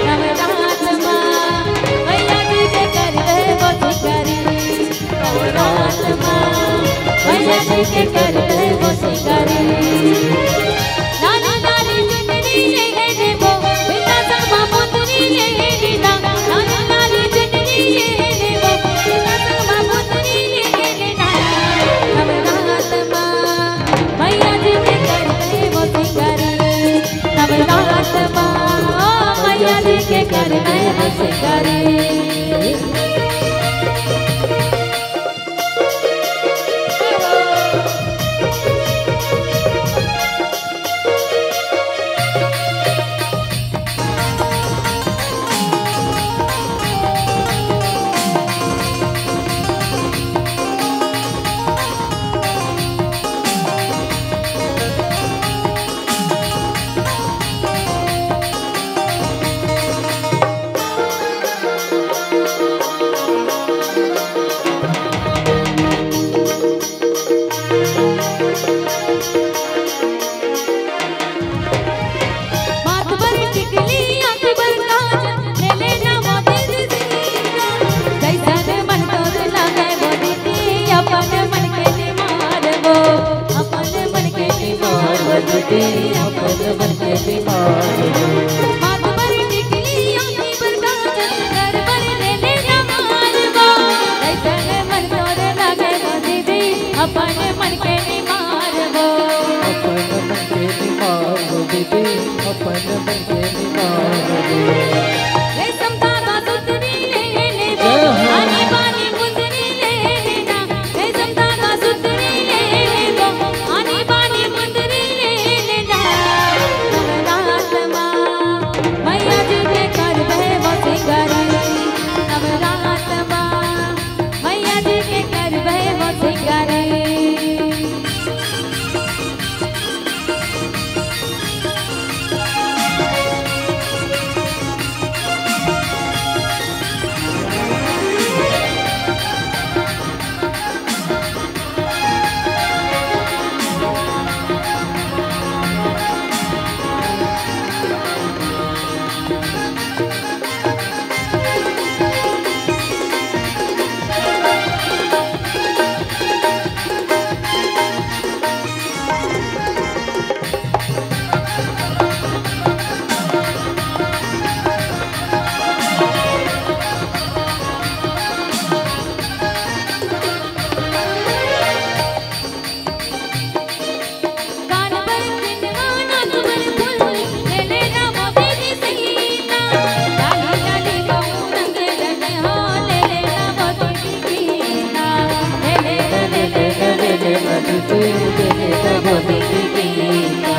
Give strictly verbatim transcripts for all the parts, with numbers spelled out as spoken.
नवरात मा मैया जी के करबे वो सिंगारी। नवरात मा मैया जी के करबे वो सिंगारी। लाली लाली चुनरी ले लेबो, बिंदा संगमा मोतरी ले लेना। लाली लाली चुनरी ले लेबो, बिंदा संगमा मोतरी ले लेना। नवरात मा मैया जी के करबे वो सिंगारी। नवरात मा मैया जी के करबे वो सिंगारी। माथ बर टिकली, आँख बर काजल, ले लेना मोती जी सिंगार। जैसन मन तोर लागे वो दीदी, अपन मन के निमार वो, अपन मन के निमार वो दीदी, अपन मन के निमार वो। माथ बर टिकली, आँख बर काजल, घर बर ले लेना मार वो। जैसन मन तोर लागे वो दीदी, अपन मन के निमार वो। अपन मन के निमार वो दीदी, अपन मन के निमार वो। रेशम धागा सुतरी ले लेबो, जय हो। आनी बानी मुंदरी ले लेना। रेशम धागा सुतरी ले लेबो, आनी बानी मुंदरी ले लेना। नवरात मा मैया जी के करबे वो सिंगारी। नवरात मा मैया जी के करबे वो सिंगारी। कान बर किनवा, नाक बर फूल, ले लेना मोती जी सीता। लाली लाली बाऊ रंग रंग हो, ले लेना मोती जी सीता। ले लेना, ले लेना, ले लेना, दीदी, ले लेना मोती जी सीता।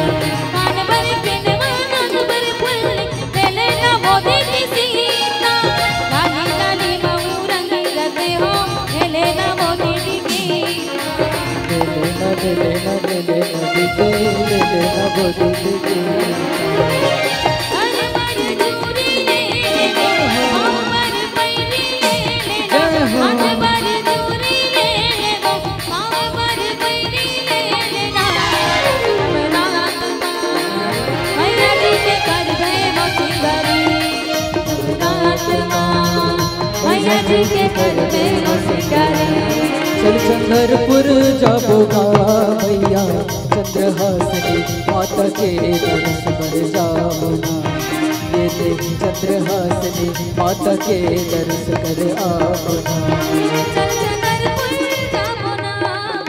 कान बर किनवा, नाक बर फूल, ले लेना मोती जी सीता। लाली लाली बाऊ रंग रंग हो, ले लेना मोती जी सीता। ले लेना, ले लेना, ले लेना, दीदी, ले लेना वो दीदी की। हर बार चूड़ी ले लेना, पाँव पर पैरी ले लेना, जय हो। हर बार चूड़ी ले लेना, पाँव पर पैरी ले लेना। नवरात मा मैया जी के करबे वो सिंगारी। नवरात मा मैया जी के करबे वो सिंगारी। चल चंद्रपुर जाबो गा भैया, चंद्रहासिनी माता के दरस कर आबो ना। ये देख चंद्रहासिनी माता के दरस कर आबो ना। चल चंद्रपुर जाबो ना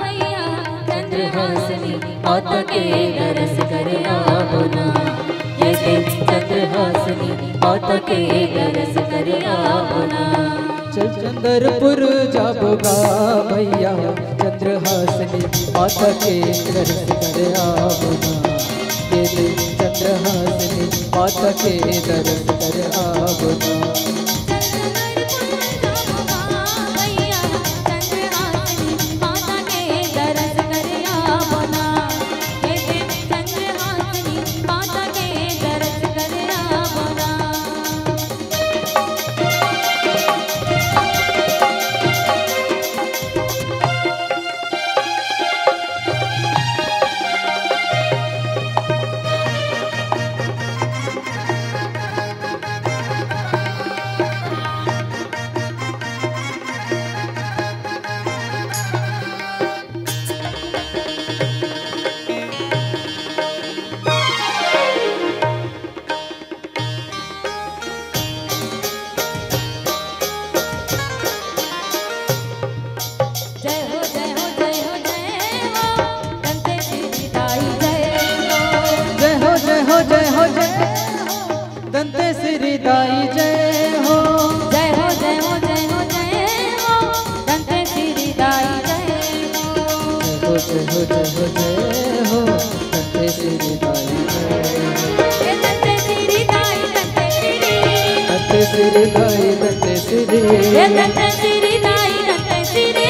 भैया, चंद्रहासिनी माता के दरस कर आबो ना। ये देख चंद्रहासिनी माता के दरस कर आबो ना। चल चंद्रपुर जाबो गा भैया, चंद्रहासिनी माता के दरस कर आबो ना। ये देख चंद्रहासिनी माता के दरस कर आबो ना। श्री दाई जय हो। जय हो, जय हो, जय हो, जय हो, दंते श्री दाई जय हो। जय हो, जय हो, जय हो, जय हो, दंते श्री दाई जय हो। हे दंते श्री दाई, दंते श्री। दंते श्री दाई, दंते श्री। हे दंते श्री दाई, दंते श्री।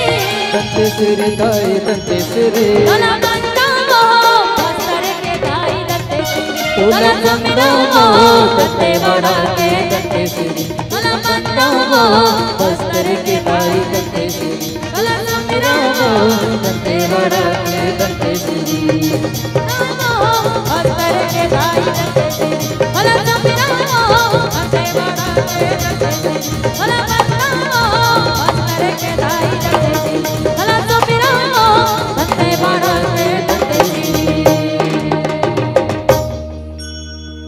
दंते श्री दाई, दंते श्री। तोला बंदो मोर बस्तर के दाई, दंते श्री। तोला बंदो मोर दंतेवाड़ा के दंते श्री। तोला बंदो मोर बस्तर के दाई, दंते श्री। तोला सुमिरो मोर दंतेवाड़ा के दंते श्री। बस्तर के दाई, दंते श्री। तोला सुमिरो मोर दंतेवाड़ा के दंते श्री। तोला बंदो मोर बस्तर के दाई, दंते श्री। तोला सुमिरो मोर दंतेवाड़ा के दंते श्री।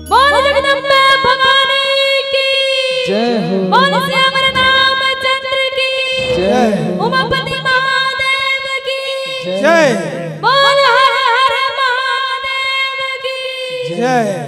बोल जगदम्बे भवानी की। जय हो। बोल श्याम रामचंद्र की। जय हो। उमापति महादेव की। जय। बोल हर हर महादेव की। जय।